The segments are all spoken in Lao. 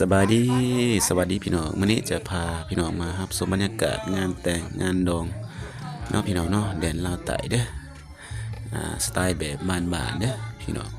ສະບາຍດີ ສະຫວັດດີພີ່ນ້ອງ. ມື້ນີ້ຈະພາພີ່ນ້ອງມາຮັບຊົມບັນຍາກາດງານແຕ່ງງານດອງເນາະ ພີ່ນ້ອງເນາະ, ແດນລາວໃຕ້ເດີ້. ອ່າ ສະໄຕແບບບ້ານໆເດີ້ພີ່ນ້ອງ.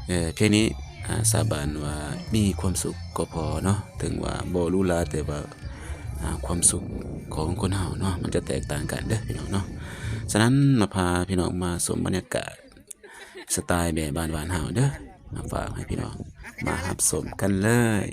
ເອີ ພຽງນີ້ ອ່າ ສາບານວ່າມີຄວາມສຸກກໍພໍເນາະ, ເຖິງວ່າບໍ່ຫຼູຫຼາ ແຕ່ວ່າ ອ່າ ຄວາມສຸກຂອງຄົນເຮົາເນາະ ມັນຈະແຕກຕ່າງກັນເດີ້ພີ່ນ້ອງເນາະ. ສະນັ້ນ ມາພາພີ່ນ້ອງມາຊົມບັນຍາກາດ ສະໄຕແບບບ້ານໆເຮົາເດີ້ ມາຝາກໃຫ້ພີ່ນ້ອງມາຮັບຊົມກັນເລີຍ.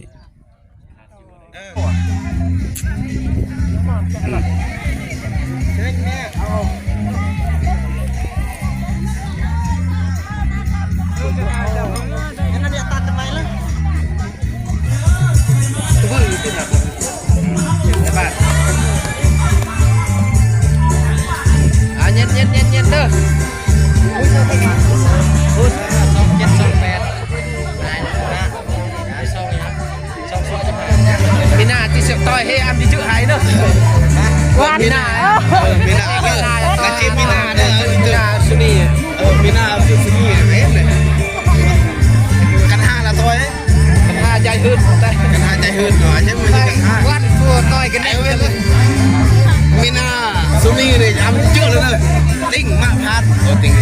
ອ່າ ເຢັນໆໆໆເດີ້. ພຸ້ນ ສອງເຈັດສອງແປດ ປີໜ້າຊິສຽບຕ່ອຍເຮອຳຊິຈື່ໃຫ້ເດີ້. ປີໜ້າ ເອີ ປີໜ້າ ເອີ ອາຊີບປີໜ້າເດີ້ ປີໜ້າສຸນີ ເອີ ປີໜ້າອາຊີບສຸນີເດ້. ກັນຫາລະຕ່ອຍ ກັນຫາໃຈຫືດ ກັນຫາໃຈຫືດເນາະ ໃຈຫືດກັນຫາ ວັນໂຟຕ່ອຍກັນແນ່. ມີໜ້າ ຊຸມນີ້ນີ້ອຳເຈີເລີຍເດີ້ ຕິ່ງມາພາດ ໂອຕິ່ງ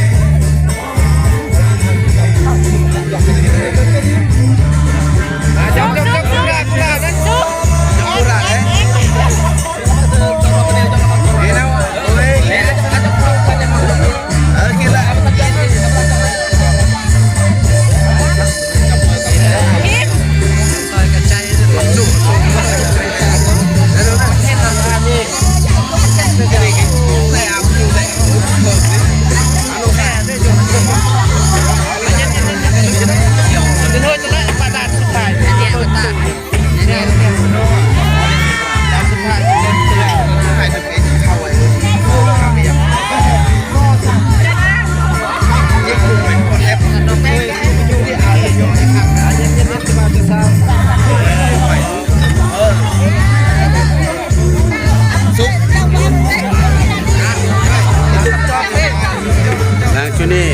ນາງຊຸນີ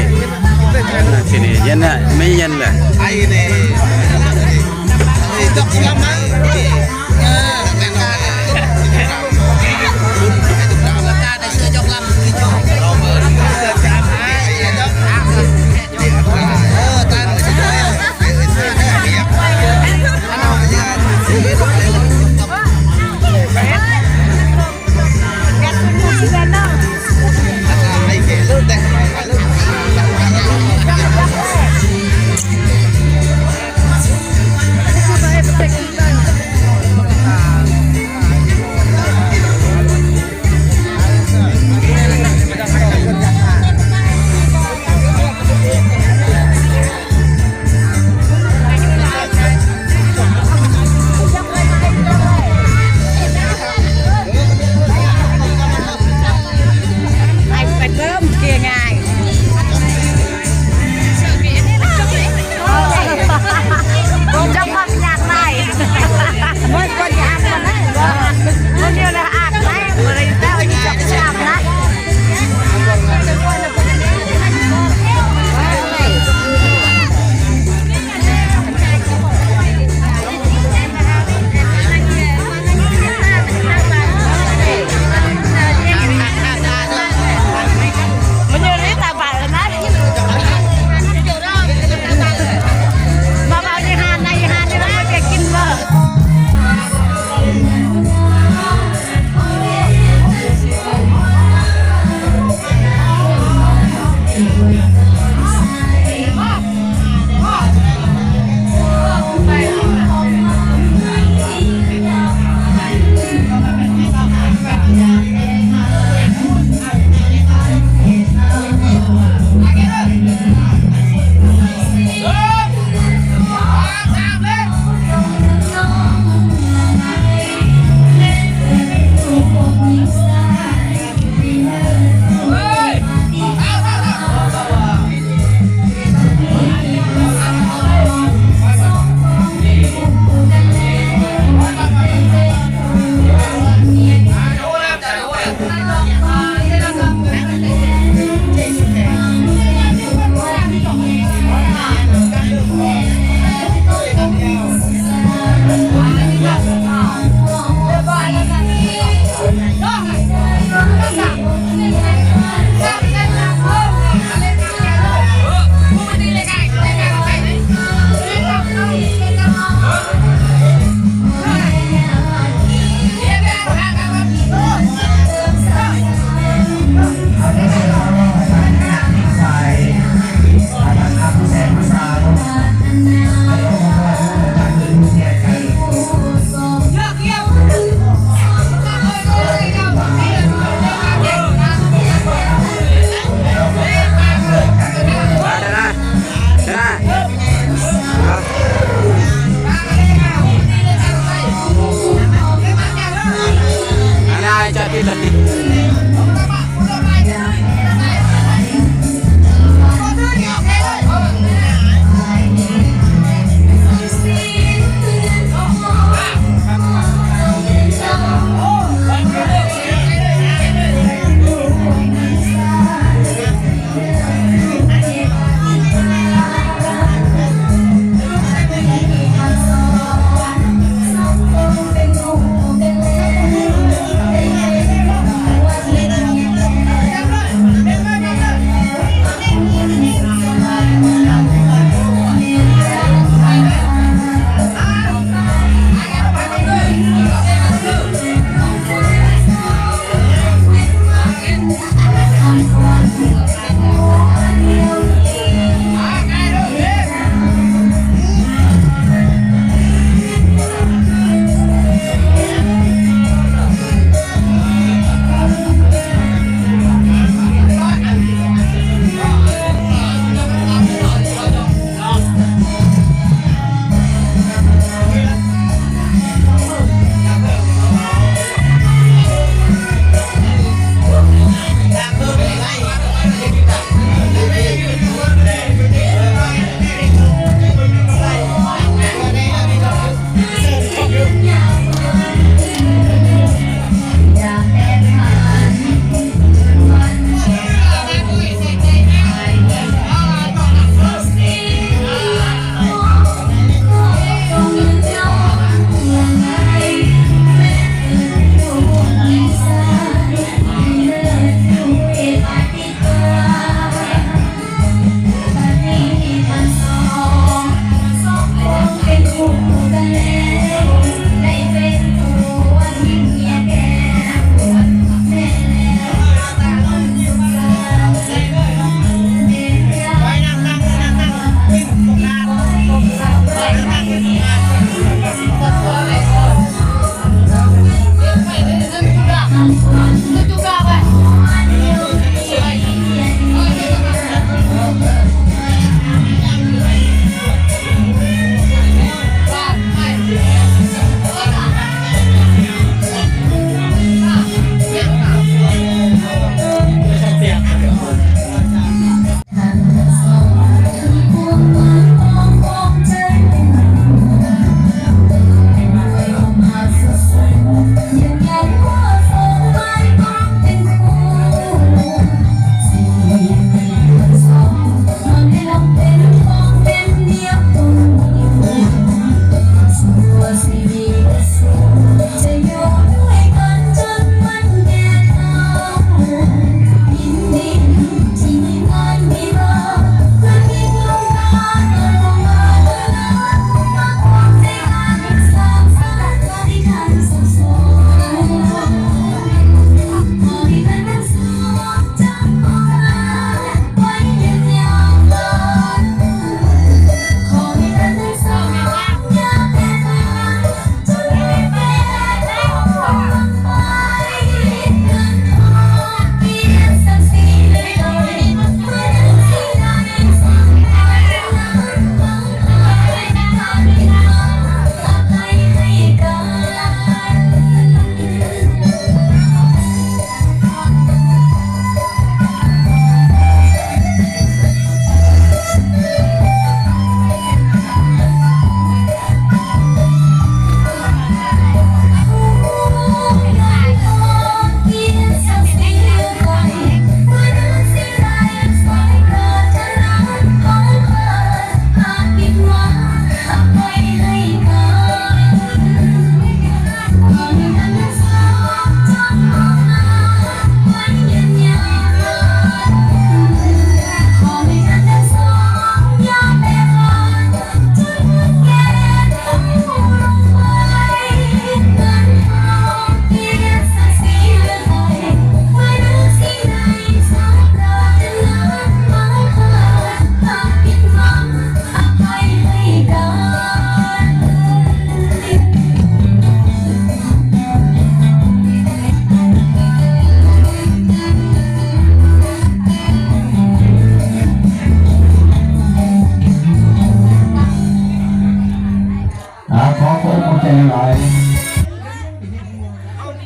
ນາງຊຸນີ ເຢັນນະ ໄມ່ເຢັນລະ.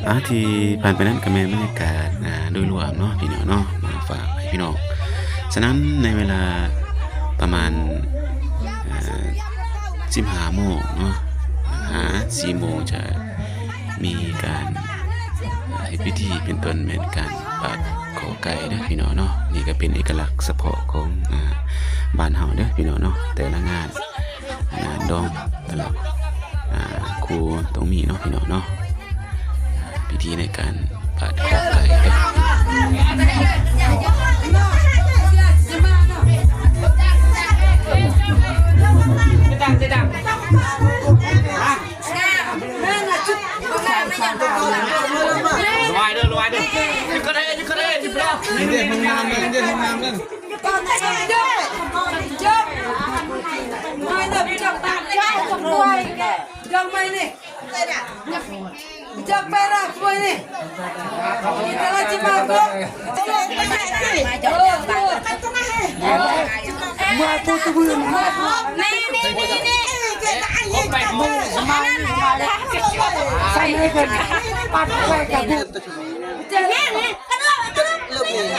ອ່າ ທີ່ຜ່ານໄປນັ້ນກໍແມ່ນບັນຍາກາດ ອ່າ ໂດຍລວມເນາະ ພີ່ນ້ອງເນາະ ມາຝາກໃຫ້ພີ່ນ້ອງ. ສະນັ້ນໃນເວລາປະມານ ອ່າ ສິບຫ້າໂມງເນາະ ຫາສີ່ໂມງ ຈະມີການ ອ່າ ເຮັດພິທີ ເປັນຕົ້ນແມ່ນການປາດຂໍໄກ່ເດີພີ່ນ້ອງເນາະ. ນີ້ກໍເປັນເອກະລັກສະເພາະຂອງ ອ່າ ບ້ານເຮົາເດີພີ່ນ້ອງເນາະ ແຕ່ລະງານ ງານດອງ ແຕ່ລະ ອ່າ ຄູ່ຕ້ອງມີເນາະ ພີ່ນ້ອງເນາະ ພິທີໃນການປາດຂໍໄກ່ເດີ. ລະວາຍເດີ ລະວາຍເດີ ຢຸດກໍໄດ້ ຢຸດກໍໄດ້ ຢຸດກໍໄດ້. ເດ້ ຫ້ອງນ້ຳເດີ ເດ້ ຫ້ອງນ້ຳເດີ.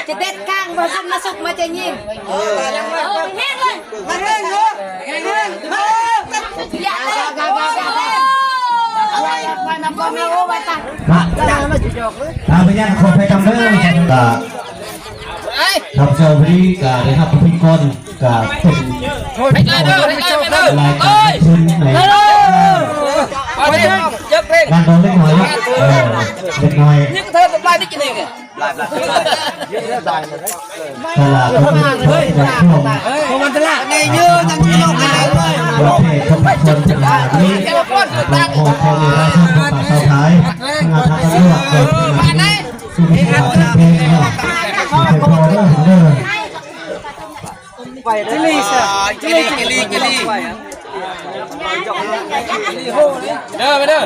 ຈະເດັດກາງບໍ່ ຊຸມມາສຸກມາຈະຍິງ ເອີ ແຮງເລີຍ ແຮງເລີຍ ແຮງເລີຍ. ຂ້າພະເຈົ້າ ຂໍໄປຕາມເດີ ຂ້າພະເຈົ້າ ວັນນີ້ກໍໄດ້ຮັບພິທີກອນ ກະເປັນລາຍການຂຶ້ນໃນງານດອງເລັກນ້ອຍເນາະ ເອີ ເລັກນ້ອຍ ຕະຫຼາດເພິ່ນເປີດໃນຊ່ວງ ເອີ ປະເພດຂອງຄົນເປັນແບບນີ້ ລອງຂໍເຂົ້າໃນລາຍຊື່ຂອງປາກຊາວໄທ ງານທາງຕຳຫຼວດ ເປີດໃນ ສູ່ມີການເພງເນາະ ໃຫ້ພໍເດີ ເດີ. ເດີໄປເດີ ເດີໄປເດີ.